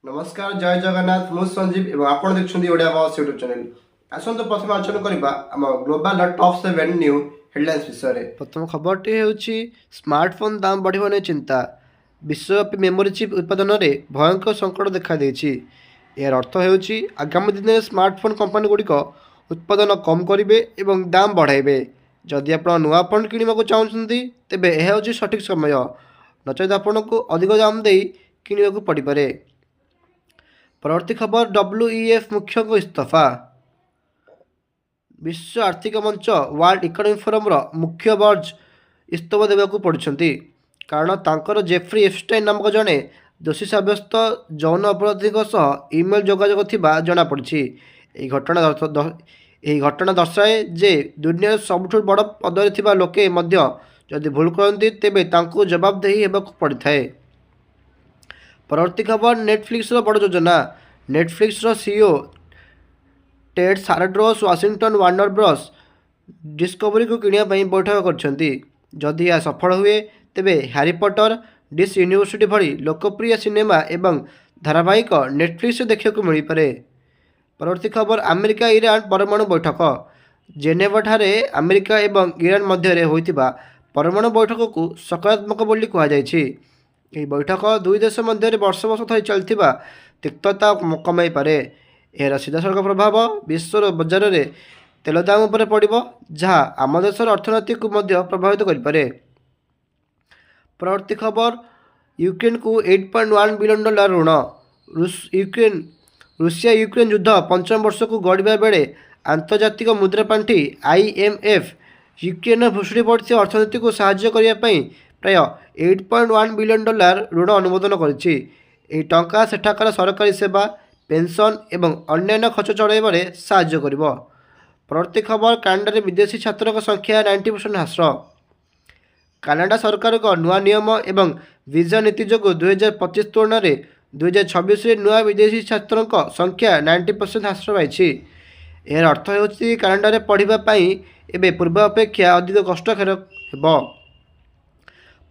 ନମସ୍କାର, ଜୟ ଜଗନ୍ନାଥ। ମୁଁ ସଞ୍ଜୀବ ଏବଂ ଆପଣ ଦେଖୁଛନ୍ତି ଓଡ଼ିଆ ବସ୍ ୟୁଟ୍ୟୁବ୍ ଚ୍ୟାନେଲ୍। ଆସନ୍ତୁ, ପ୍ରଥମେ ଆଲୋଚନା କରିବା ଆମ ଗ୍ଲୋବାଲର ଟପ୍ 7 ନ୍ୟୁ ହେଡ଼ଲାଇନ୍ସ ବିଷୟରେ। ପ୍ରଥମ ଖବରଟି ହେଉଛି, ସ୍ମାର୍ଟଫୋନ୍ ଦାମ ବଢ଼ିବ ନେଇ ଚିନ୍ତା। ବିଶ୍ୱବ୍ୟାପୀ ମେମୋରି ଚିପ୍ ଉତ୍ପାଦନରେ ଭୟଙ୍କର ସଙ୍କଟ ଦେଖାଦେଇଛି। ଏହାର ଅର୍ଥ ହେଉଛି, ଆଗାମୀ ଦିନରେ ସ୍ମାର୍ଟଫୋନ୍ କମ୍ପାନୀଗୁଡ଼ିକ ଉତ୍ପାଦନ କମ୍ କରିବେ ଏବଂ ଦାମ ବଢ଼ାଇବେ। ଯଦି ଆପଣ ନୂଆ ଫୋନ୍ କିଣିବାକୁ ଚାହୁଁଛନ୍ତି, ତେବେ ଏହା ହେଉଛି ସଠିକ୍ ସମୟ। ନଚେତ୍ ଆପଣଙ୍କୁ ଅଧିକ ଦାମ ଦେଇ କିଣିବାକୁ ପଡ଼ିପାରେ। ପରବର୍ତ୍ତୀ ଖବର, WEF ମୁଖ୍ୟଙ୍କ ଇସ୍ତଫା। ବିଶ୍ୱ ଆର୍ଥିକ ମଞ୍ଚ, ୱାର୍ଲଡ ଇକୋନୋମିକ୍ ଫୋରମର ମୁଖ୍ୟ ବର୍ଜ ଇସ୍ତଫା ଦେବାକୁ ପଡ଼ୁଛନ୍ତି, କାରଣ ତାଙ୍କର ଜେଫ୍ରି ଏପଷ୍ଟାଇନ୍ ନାମକ ଜଣେ ଦୋଷୀ ସାବ୍ୟସ୍ତ ଯୌନ ଅପରାଧୀଙ୍କ ସହ ଇମେଲ୍ ଯୋଗାଯୋଗ ଥିବା ଜଣାପଡ଼ିଛି। ଏହି ଘଟଣା ଦର୍ଶାଏ ଯେ ଦୁନିଆର ସବୁଠୁ ବଡ଼ ପଦରେ ଥିବା ଲୋକେ ମଧ୍ୟ ଯଦି ଭୁଲ କରନ୍ତି, ତେବେ ତାଙ୍କୁ ଜବାବଦେହି ହେବାକୁ ପଡ଼ିଥାଏ। ପରବର୍ତ୍ତୀ ଖବର, ନେଟଫ୍ଲିକ୍ସର ବଡ଼ ଯୋଜନା। ନେଟଫ୍ଲିକ୍ସର CEO Ted Sarandos Washington Warner Bros ଡିସ୍କଭରିକୁ କିଣିବା ପାଇଁ ବୈଠକ କରିଛନ୍ତି। ଯଦି ଏହା ସଫଳ ହୁଏ, ତେବେ ହ୍ୟାରି ପଟର, ଡିସି ୟୁନିଭର୍ସ ଭଳି ଲୋକପ୍ରିୟ ସିନେମା ଏବଂ ଧାରାବାହିକ ନେଟଫ୍ଲିକ୍ସରେ ଦେଖିବାକୁ ମିଳିପାରେ। ପରବର୍ତ୍ତୀ ଖବର, ଆମେରିକା ଇରାନ ପରମାଣୁ ବୈଠକ। ଜେନେଭାଠାରେ ଆମେରିକା ଏବଂ ଇରାନ ମଧ୍ୟରେ ହୋଇଥିବା ପରମାଣୁ ବୈଠକକୁ ସକାରାତ୍ମକ ବୋଲି କୁହାଯାଇଛି। ଏହି ବୈଠକ ଦୁଇ ଦେଶ ମଧ୍ୟରେ ବର୍ଷ ବର୍ଷ ଧରି ଚାଲିଥିବା ତିକ୍ତତା କମାଇପାରେ। ଏହାର ସିଧାସଳଖ ପ୍ରଭାବ ବିଶ୍ୱର ବଜାରରେ ତେଲ ଦାମ ଉପରେ ପଡ଼ିବ, ଯାହା ଆମ ଦେଶର ଅର୍ଥନୀତିକୁ ମଧ୍ୟ ପ୍ରଭାବିତ କରିପାରେ। ପରବର୍ତ୍ତୀ ଖବର, ୟୁକ୍ରେନକୁ 8.1 ବିଲିୟନ ଡଲାର ଋଣ। ରୁଷିଆ ୟୁକ୍ରେନ ଯୁଦ୍ଧ ପଞ୍ଚମ ବର୍ଷକୁ ଗଡ଼ିବା ବେଳେ ଆନ୍ତର୍ଜାତିକ ମୁଦ୍ରା ପାଣ୍ଠି, IMF, ୟୁକ୍ରେନର ଭୁଶୁଡ଼ି ପଡ଼ିଥିବା ଅର୍ଥନୀତିକୁ ସାହାଯ୍ୟ କରିବା ପାଇଁ ପ୍ରାୟ 8.1 ବିଲିୟନ ଡଲାର ଋଣ ଅନୁମୋଦନ କରିଛି। ଏହି ଟଙ୍କା ସେଠାକାର ସରକାରୀ ସେବା, ପେନ୍ସନ୍ ଏବଂ ଅନ୍ୟାନ୍ୟ ଖର୍ଚ୍ଚ ଚଳାଇବାରେ ସାହାଯ୍ୟ କରିବ। ପରବର୍ତ୍ତୀ ଖବର, କାନାଡ଼ାରେ ବିଦେଶୀ ଛାତ୍ରଙ୍କ ସଂଖ୍ୟା 90% ହ୍ରାସ। କାନାଡ଼ା ସରକାରଙ୍କ ନୂଆ ନିୟମ ଏବଂ ଭିସା ନୀତି ଯୋଗୁଁ 2025 ତୁଳନାରେ 2026ରେ ନୂଆ ବିଦେଶୀ ଛାତ୍ରଙ୍କ ସଂଖ୍ୟା 90% ହ୍ରାସ ପାଇଛି। ଏହାର ଅର୍ଥ ହେଉଛି, କାନାଡ଼ାରେ ପଢ଼ିବା ପାଇଁ ଏବେ ପୂର୍ବ ଅପେକ୍ଷା ଅଧିକ କଷ୍ଟକର ହେବ।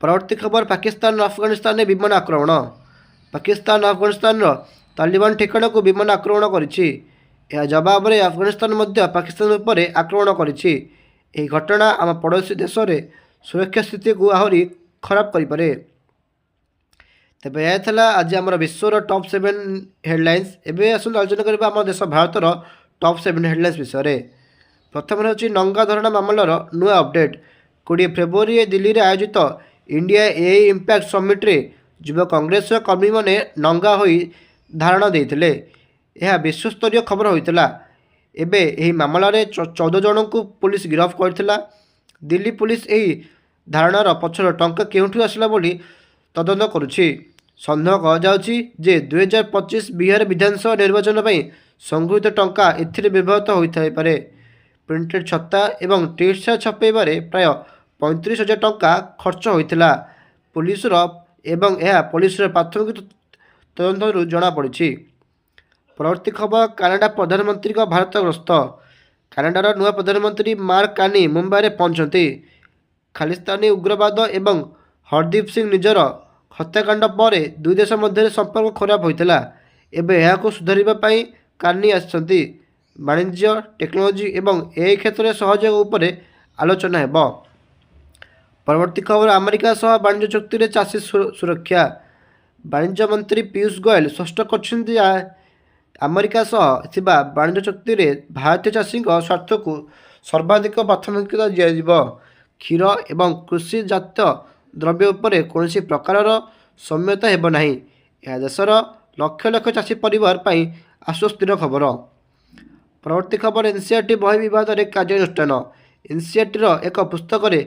ପରବର୍ତ୍ତୀ ଖବର, ପାକିସ୍ତାନ ଆଫଗାନିସ୍ତାନରେ ବିମାନ ଆକ୍ରମଣ। ପାକିସ୍ତାନ ଆଫଗାନିସ୍ତାନର ତାଲିବାନ ଠିକଣାକୁ ବିମାନ ଆକ୍ରମଣ କରିଛି। ଏହା ଜବାବରେ ଆଫଗାନିସ୍ତାନ ମଧ୍ୟ ପାକିସ୍ତାନ ଉପରେ ଆକ୍ରମଣ କରିଛି। ଏହି ଘଟଣା ଆମ ପଡ଼ୋଶୀ ଦେଶରେ ସୁରକ୍ଷା ସ୍ଥିତିକୁ ଆହୁରି ଖରାପ କରିପାରେ। ତେବେ ଏହା ଥିଲା ଆଜି ଆମର ବିଶ୍ୱର ଟପ୍ 7 ହେଡ଼ଲାଇନ୍ସ। ଏବେ ଆସନ୍ତୁ, ଆଲୋଚନା କରିବା ଆମ ଦେଶ ଭାରତର ଟପ୍ 7 ହେଡ଼ଲାଇନ୍ସ ବିଷୟରେ। ପ୍ରଥମରେ ହେଉଛି ନଙ୍ଗା ଧରଣା ମାମଲାର ନୂଆ ଅପଡେଟ୍। 20 ଫେବୃଆରୀ ଦିଲ୍ଲୀରେ ଆୟୋଜିତ ଇଣ୍ଡିଆ ଏଆଇ ଇମ୍ପାକ୍ଟ ସମିଟ୍ରେ ଯୁବ କଂଗ୍ରେସର କର୍ମୀମାନେ ନଙ୍ଗା ହୋଇ ଧାରଣା ଦେଇଥିଲେ। ଏହା ବିଶ୍ୱସ୍ତରୀୟ ଖବର ହୋଇଥିଲା। ଏବେ ଏହି ମାମଲାରେ 14 ଜଣଙ୍କୁ ପୋଲିସ ଗିରଫ କରିଥିଲା। ଦିଲ୍ଲୀ ପୋଲିସ ଏହି ଧାରଣାର ପଛର ଟଙ୍କା କେଉଁଠୁ ଆସିଲା ବୋଲି ତଦନ୍ତ କରୁଛି। ସନ୍ଦେହ କରାଯାଉଛି ଯେ 2025 ବିହାର ବିଧାନସଭା ନିର୍ବାଚନ ପାଇଁ ସଂଗୃହୀତ ଟଙ୍କା ଏଥିରେ ବ୍ୟବହୃତ ହୋଇଥାଇପାରେ। ପ୍ରିଣ୍ଟେଡ୍ ଛତା ଏବଂ ଟି ସାର୍ଟ ଛପାଇବାରେ ପ୍ରାୟ 35,000 ଟଙ୍କା ଖର୍ଚ୍ଚ ହୋଇଥିଲା ପୋଲିସର ଏବଂ ଏହା ପୋଲିସର ପ୍ରାଥମିକ ତଦନ୍ତରୁ ଜଣାପଡ଼ିଛି। ପରବର୍ତ୍ତୀ ଖବର, କାନାଡ଼ା ପ୍ରଧାନମନ୍ତ୍ରୀଙ୍କ ଭାରତ ଗସ୍ତ। କାନାଡ଼ାର ନୂଆ ପ୍ରଧାନମନ୍ତ୍ରୀ ମାର୍କ କାର୍ନି ମୁମ୍ବାଇରେ ପହଞ୍ଚନ୍ତି। ଖାଲିସ୍ତାନୀ ଉଗ୍ରବାଦ ଏବଂ ହରଦୀପ ସିଂ ନିଜ୍ଜର ହତ୍ୟାକାଣ୍ଡ ପରେ ଦୁଇ ଦେଶ ମଧ୍ୟରେ ସମ୍ପର୍କ ଖରାପ ହୋଇଥିଲା। ଏବେ ଏହାକୁ ସୁଧାରିବା ପାଇଁ କାର୍ନି ଆସିଛନ୍ତି। ବାଣିଜ୍ୟ, ଟେକ୍ନୋଲୋଜି ଏବଂ ଏଆଇ କ୍ଷେତ୍ରରେ ସହଯୋଗ ଉପରେ ଆଲୋଚନା ହେବ। ପରବର୍ତ୍ତୀ ଖବର, ଆମେରିକା ସହ ବାଣିଜ୍ୟ ଚୁକ୍ତିରେ ଚାଷୀ ସୁରକ୍ଷା। ବାଣିଜ୍ୟ ମନ୍ତ୍ରୀ ପୀୟୁଷ ଗୋଏଲ ସ୍ପଷ୍ଟ କରିଛନ୍ତି ଯେ ଆମେରିକା ସହ ଥିବା ବାଣିଜ୍ୟ ଚୁକ୍ତିରେ ଭାରତୀୟ ଚାଷୀଙ୍କ ସ୍ୱାର୍ଥକୁ ସର୍ବାଧିକ ପ୍ରାଥମିକତା ଦିଆଯିବ। କ୍ଷୀର ଏବଂ କୃଷିଜାତ ଦ୍ରବ୍ୟ ଉପରେ କୌଣସି ପ୍ରକାରର ସୌମ୍ୟତା ହେବ ନାହିଁ। ଏହା ଦେଶର ଲକ୍ଷ ଲକ୍ଷ ଚାଷୀ ପରିବାର ପାଇଁ ଆଶ୍ୱସ୍ତିର ଖବର। ପରବର୍ତ୍ତୀ ଖବର, ଏନ୍ସିଇଆରଟି ବହି ବିବାଦରେ କାର୍ଯ୍ୟାନୁଷ୍ଠାନ। ଏନ୍ସିଇଆରଟିର ଏକ ପୁସ୍ତକରେ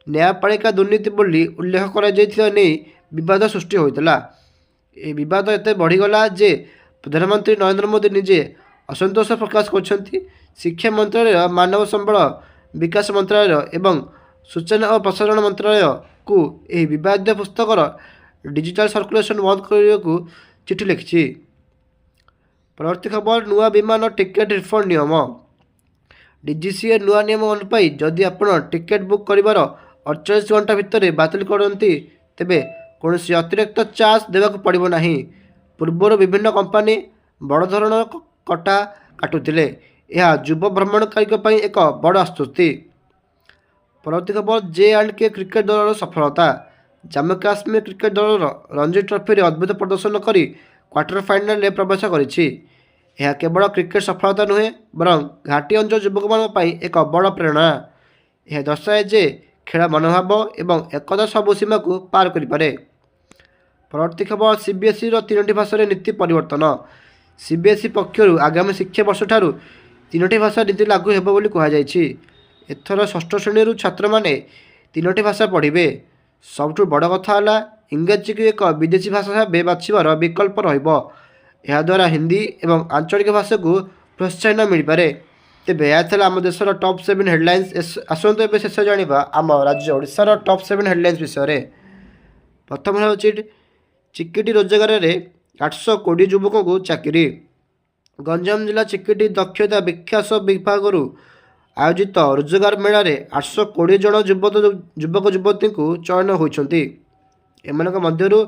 ନ୍ୟାୟପାଳିକା ଦୁର୍ନୀତି ବୋଲି ଉଲ୍ଲେଖ କରାଯାଇଥିବା ନେଇ ବିବାଦ ସୃଷ୍ଟି ହୋଇଥିଲା। ଏହି ବିବାଦ ଏତେ ବଢ଼ିଗଲା ଯେ ପ୍ରଧାନମନ୍ତ୍ରୀ ନରେନ୍ଦ୍ର ମୋଦି ନିଜେ ଅସନ୍ତୋଷ ପ୍ରକାଶ କରିଛନ୍ତି। ଶିକ୍ଷା ମନ୍ତ୍ରାଳୟ, ମାନବ ସମ୍ବଳ ବିକାଶ ମନ୍ତ୍ରାଳୟ ଏବଂ ସୂଚନା ଓ ପ୍ରସାରଣ ମନ୍ତ୍ରାଳୟକୁ ଏହି ବିବାଦୀୟ ପୁସ୍ତକର ଡିଜିଟାଲ ସର୍କୁଲେସନ ବନ୍ଦ କରିବାକୁ ଚିଠି ଲେଖିଛି। ପରବର୍ତ୍ତୀ ଖବର, ନୂଆ ବିମାନ ଟିକେଟ୍ ରିଫଣ୍ଡ ନିୟମ। ଡିଜିସିଏ ନୂଆ ନିୟମ ଅନୁଯାୟୀ, ଯଦି ଆପଣ ଟିକେଟ୍ ବୁକ୍ କରିବାର 48 ଘଣ୍ଟା ଭିତରେ ବାତିଲ କରନ୍ତି, ତେବେ କୌଣସି ଅତିରିକ୍ତ ଚାର୍ଜ ଦେବାକୁ ପଡ଼ିବ ନାହିଁ। ପୂର୍ବରୁ ବିଭିନ୍ନ କମ୍ପାନୀ ବଡ଼ ଧରଣର କଟା କାଟୁଥିଲେ। ଏହା ଯୁବ ଭ୍ରମଣକାରୀଙ୍କ ପାଇଁ ଏକ ବଡ଼ ଆଶ୍ୱସ୍ତି। ପରବର୍ତ୍ତୀ ଖବର, ଜେ ଆଣ୍ଡ କେ କ୍ରିକେଟ ଦଳର ସଫଳତା। ଜାମ୍ମୁ କାଶ୍ମୀର କ୍ରିକେଟ ଦଳର ରଞ୍ଜି ଟ୍ରଫିରେ ଅଦ୍ଭୁତ ପ୍ରଦର୍ଶନ କରି କ୍ୱାର୍ଟର ଫାଇନାଲରେ ପ୍ରବେଶ କରିଛି। ଏହା କେବଳ କ୍ରିକେଟ ସଫଳତା ନୁହେଁ, ବରଂ ଘାଟି ଅଞ୍ଚଳ ଯୁବକମାନଙ୍କ ପାଇଁ ଏକ ବଡ଼ ପ୍ରେରଣା। ଏହା ଦର୍ଶାଏ ଯେ ଖେଳ ମନୋଭାବ ଏବଂ ଏକତା ସବୁ ସୀମାକୁ ପାର କରିପାରେ। ପରବର୍ତ୍ତୀ ଖବର, ସିବିଏସ୍ଇର ତିନୋଟି ଭାଷାରେ ନୀତି ପରିବର୍ତ୍ତନ। ସିବିଏସ୍ଇ ପକ୍ଷରୁ ଆଗାମୀ ଶିକ୍ଷାବର୍ଷଠାରୁ ତିନୋଟି ଭାଷା ନୀତି ଲାଗୁ ହେବ ବୋଲି କୁହାଯାଇଛି। ଏଥର ଷଷ୍ଠ ଶ୍ରେଣୀରୁ ଛାତ୍ରମାନେ ତିନୋଟି ଭାଷା ପଢ଼ିବେ। ସବୁଠୁ ବଡ଼ କଥା ହେଲା, ଇଂରାଜୀକୁ ଏକ ବିଦେଶୀ ଭାଷା ଭାବେ ବାଛିବାର ବିକଳ୍ପ ରହିବ। ଏହାଦ୍ୱାରା ହିନ୍ଦୀ ଏବଂ ଆଞ୍ଚଳିକ ଭାଷାକୁ ପ୍ରୋତ୍ସାହନ ମିଳିପାରେ। ତେବେ ଏହା ଥିଲା ଆମ ଦେଶର ଟପ୍ 7 ହେଡ଼ଲାଇନ୍ସ। ଆସନ୍ତୁ ଏବେ ଶେଷ ଜାଣିବା ଆମ ରାଜ୍ୟ ଓଡ଼ିଶାର ଟପ୍ 7 ହେଡ଼ଲାଇନ୍ସ ବିଷୟରେ। ପ୍ରଥମ ହେଉଛି, ଚିକିଟି ରୋଜଗାରରେ 820 ଯୁବକଙ୍କୁ ଚାକିରି। ଗଞ୍ଜାମ ଜିଲ୍ଲା ଚିକିଟି ଦକ୍ଷତା ବିକାଶ ବିଭାଗରୁ ଆୟୋଜିତ ରୋଜଗାର ମେଳାରେ 820 ଜଣ ଯୁବକ ଯୁବତୀଙ୍କୁ ଚୟନ ହୋଇଛନ୍ତି। ଏମାନଙ୍କ ମଧ୍ୟରୁ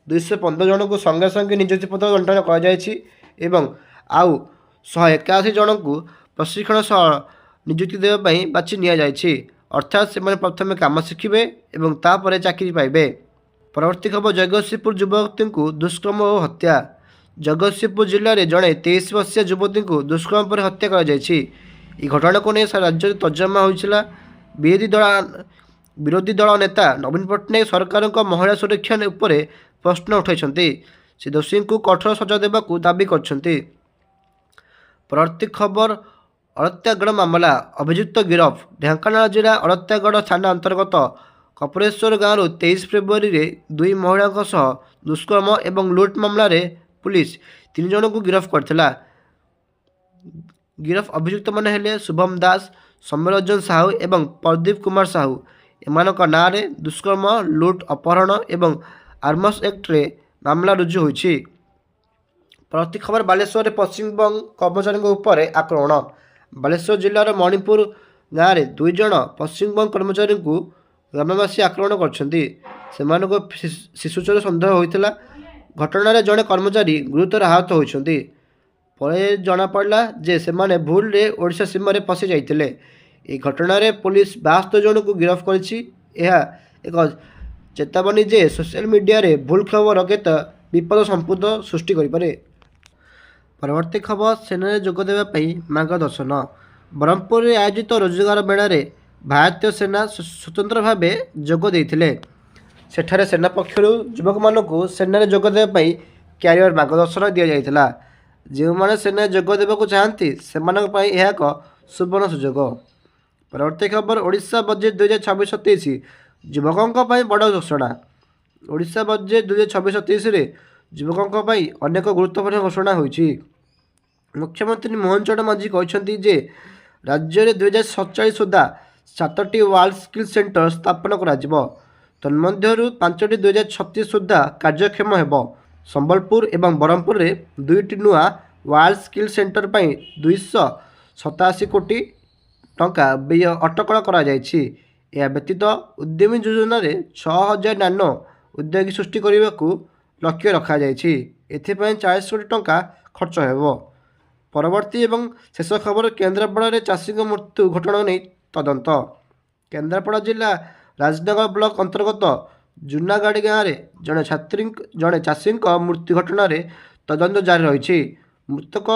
215 ଜଣଙ୍କୁ ସଙ୍ଗେ ସଙ୍ଗେ ନିଯୁକ୍ତି ପତ୍ର ବଣ୍ଟନ କରାଯାଇଛି ଏବଂ ଆଉ 181 ଜଣଙ୍କୁ ପ୍ରଶିକ୍ଷଣ ସହ ନିଯୁକ୍ତି ଦେବା ପାଇଁ ବାଛି ନିଆଯାଇଛି। ଅର୍ଥାତ୍ ସେମାନେ ପ୍ରଥମେ କାମ ଶିଖିବେ ଏବଂ ତାପରେ ଚାକିରି ପାଇବେ। ପରବର୍ତ୍ତୀ ଖବର, ଜଗତସିଂହପୁର ଯୁବତୀଙ୍କୁ ଦୁଷ୍କର୍ମ ଓ ହତ୍ୟା। ଜଗତସିଂହପୁର ଜିଲ୍ଲାରେ ଜଣେ 23 ବର୍ଷୀୟା ଯୁବତୀଙ୍କୁ ଦୁଷ୍କର୍ମ ପରେ ହତ୍ୟା କରାଯାଇଛି। ଏହି ଘଟଣାକୁ ନେଇ ସାରା ରାଜ୍ୟରେ ତର୍ଜମା ହୋଇଥିଲା। ବିରୋଧୀ ଦଳ ନେତା ନବୀନ ପଟ୍ଟନାୟକ ସରକାରଙ୍କ ମହିଳା ସୁରକ୍ଷା ଉପରେ ପ୍ରଶ୍ନ ଉଠାଇଛନ୍ତି। ସେ ଦୋଷୀଙ୍କୁ କଠୋର ସଜା ଦେବାକୁ ଦାବି କରିଛନ୍ତି। ପରବର୍ତ୍ତୀ ଖବର, ଅରତ୍ୟାଗଡ଼ ମାମଲା, ଅଭିଯୁକ୍ତ ଗିରଫ। ଢେଙ୍କାନାଳ ଜିଲ୍ଲା ଅରତ୍ୟାଗଡ଼ ଥାନା ଅନ୍ତର୍ଗତ କପରେଶ୍ୱର ଗାଁରୁ 23 ଫେବୃଆରୀରେ ଦୁଇ ମହିଳାଙ୍କ ସହ ଦୁଷ୍କର୍ମ ଏବଂ ଲୁଟ୍ ମାମଲାରେ ପୁଲିସ ତିନି ଜଣଙ୍କୁ ଗିରଫ କରିଥିଲା। ଗିରଫ ଅଭିଯୁକ୍ତମାନେ ହେଲେ ଶୁଭମ ଦାସ, ସୌମ୍ୟରଞ୍ଜନ ସାହୁ ଏବଂ ପ୍ରଦୀପ କୁମାର ସାହୁ। ଏମାନଙ୍କ ନାଁରେ ଦୁଷ୍କର୍ମ, ଲୁଟ୍, ଅପହରଣ ଏବଂ ଆର୍ମସ ଆକ୍ଟରେ ମାମଲା ରୁଜୁ ହୋଇଛି। ପରବର୍ତ୍ତୀ ଖବର, ବାଲେଶ୍ୱରରେ ପଶ୍ଚିମବଙ୍ଗ କର୍ମଚାରୀଙ୍କ ଉପରେ ଆକ୍ରମଣ। ବାଲେଶ୍ୱର ଜିଲ୍ଲାର ମଣିପୁର ଗାଁରେ ଦୁଇ ଜଣ ପଶ୍ଚିମବଙ୍ଗ କର୍ମଚାରୀଙ୍କୁ ଗ୍ରାମବାସୀ ଆକ୍ରମଣ କରିଛନ୍ତି। ସେମାନଙ୍କୁ ଶିଶୁଚୋର ସନ୍ଦେହ ହୋଇଥିଲା। ଘଟଣାରେ ଜଣେ କର୍ମଚାରୀ ଗୁରୁତର ଆହତ ହୋଇଛନ୍ତି। ପରେ ଜଣାପଡ଼ିଲା ଯେ ସେମାନେ ଭୁଲରେ ଓଡ଼ିଶା ସୀମାରେ ପଶି ଯାଇଥିଲେ। ଏହି ଘଟଣାରେ ପୋଲିସ 72 ଜଣଙ୍କୁ ଗିରଫ କରିଛି। ଏହା ଏକ ଚେତାବନୀ ଯେ ସୋସିଆଲ ମିଡ଼ିଆରେ ଭୁଲ ଖବର କେତେ ବିପଦ ସମ୍ପଦ ସୃଷ୍ଟି କରିପାରେ। ପରବର୍ତ୍ତୀ ଖବର, ସେନାରେ ଯୋଗ ଦେବା ପାଇଁ ମାର୍ଗଦର୍ଶନ। ବ୍ରହ୍ମପୁରରେ ଆୟୋଜିତ ରୋଜଗାର ମେଳାରେ ଭାରତୀୟ ସେନା ସ୍ୱତନ୍ତ୍ର ଭାବେ ଯୋଗ ଦେଇଥିଲେ। ସେଠାରେ ସେନା ପକ୍ଷରୁ ଯୁବକମାନଙ୍କୁ ସେନାରେ ଯୋଗ ଦେବା ପାଇଁ କ୍ୟାରିୟର ମାର୍ଗଦର୍ଶନ ଦିଆଯାଇଥିଲା। ଯେଉଁମାନେ ସେନାରେ ଯୋଗ ଦେବାକୁ ଚାହାନ୍ତି, ସେମାନଙ୍କ ପାଇଁ ଏହା ଏକ ସୁବର୍ଣ୍ଣ ସୁଯୋଗ। ପରବର୍ତ୍ତୀ ଖବର, ଓଡ଼ିଶା ବଜେଟ୍ 2026-27, ଯୁବକଙ୍କ ପାଇଁ ବଡ଼ ଘୋଷଣା। ଓଡ଼ିଶା ବଜେଟ୍ 2026-27ରେ ଯୁବକଙ୍କ ପାଇଁ ଅନେକ ଗୁରୁତ୍ୱପୂର୍ଣ୍ଣ ଘୋଷଣା ହୋଇଛି। ମୁଖ୍ୟମନ୍ତ୍ରୀ ମୋହନ ଚରଣ ମାଝୀ କହିଛନ୍ତି ଯେ ରାଜ୍ୟରେ 2047 ସୁଦ୍ଧା ସାତଟି ୱାର୍ଲଡ ସ୍କିଲ୍ ସେଣ୍ଟର ସ୍ଥାପନ କରାଯିବ। ତନ୍ମଧ୍ୟରୁ ପାଞ୍ଚଟି 2036 ସୁଦ୍ଧା କାର୍ଯ୍ୟକ୍ଷମ ହେବ। ସମ୍ବଲପୁର ଏବଂ ବ୍ରହ୍ମପୁରରେ ଦୁଇଟି ନୂଆ ୱାର୍ଲଡ ସ୍କିଲ୍ ସେଣ୍ଟର ପାଇଁ 287 କୋଟି ଟଙ୍କା ବ୍ୟୟ ଅଟକଳ କରାଯାଇଛି। ଏହା ବ୍ୟତୀତ ଉଦ୍ୟମୀ ଯୋଜନାରେ 6000 ନାନୋ ଉଦ୍ୟୋଗୀ ସୃଷ୍ଟି କରିବାକୁ ଲକ୍ଷ୍ୟ ରଖାଯାଇଛି। ଏଥିପାଇଁ 40 କୋଟି ଟଙ୍କା ଖର୍ଚ୍ଚ ହେବ। ପରବର୍ତ୍ତୀ ଏବଂ ଶେଷ ଖବର, କେନ୍ଦ୍ରାପଡ଼ାରେ ଚାଷୀଙ୍କ ମୃତ୍ୟୁ ଘଟଣା ନେଇ ତଦନ୍ତ। କେନ୍ଦ୍ରାପଡ଼ା ଜିଲ୍ଲା ରାଜନଗର ବ୍ଲକ ଅନ୍ତର୍ଗତ ଜୁନାଗାଡ଼ି ଗାଁରେ ଜଣେ ଚାଷୀଙ୍କ ମୃତ୍ୟୁ ଘଟଣାରେ ତଦନ୍ତ ଜାରି ରହିଛି। ମୃତକ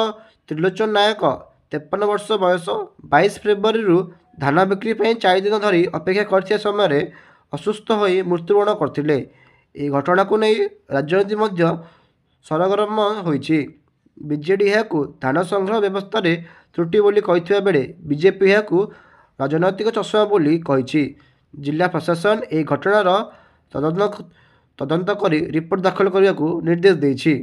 ତ୍ରିଲୋଚନ ନାୟକ, 53 ବର୍ଷ ବୟସ, 22 ଫେବୃଆରୀରୁ ଧାନ ବିକ୍ରି ପାଇଁ 4 ଦିନ ଧରି ଅପେକ୍ଷା କରିଥିବା ସମୟରେ ଅସୁସ୍ଥ ହୋଇ ମୃତ୍ୟୁବରଣ କରିଥିଲେ। ଏହି ଘଟଣାକୁ ନେଇ ରାଜନୀତି ମଧ୍ୟ ସରଗରମ ହୋଇଛି। ବିଜେଡି ଏହାକୁ ଧାନ ସଂଗ୍ରହ ବ୍ୟବସ୍ଥାରେ ତ୍ରୁଟି ବୋଲି କହିଥିବା ବେଳେ ବିଜେପି ଏହାକୁ ରାଜନୈତିକ ଚଷମା ବୋଲି କହିଛି। ଜିଲ୍ଲା ପ୍ରଶାସନ ଏହି ଘଟଣାର ତଦନ୍ତ କରି ରିପୋର୍ଟ ଦାଖଲ କରିବାକୁ ନିର୍ଦ୍ଦେଶ ଦେଇଛି।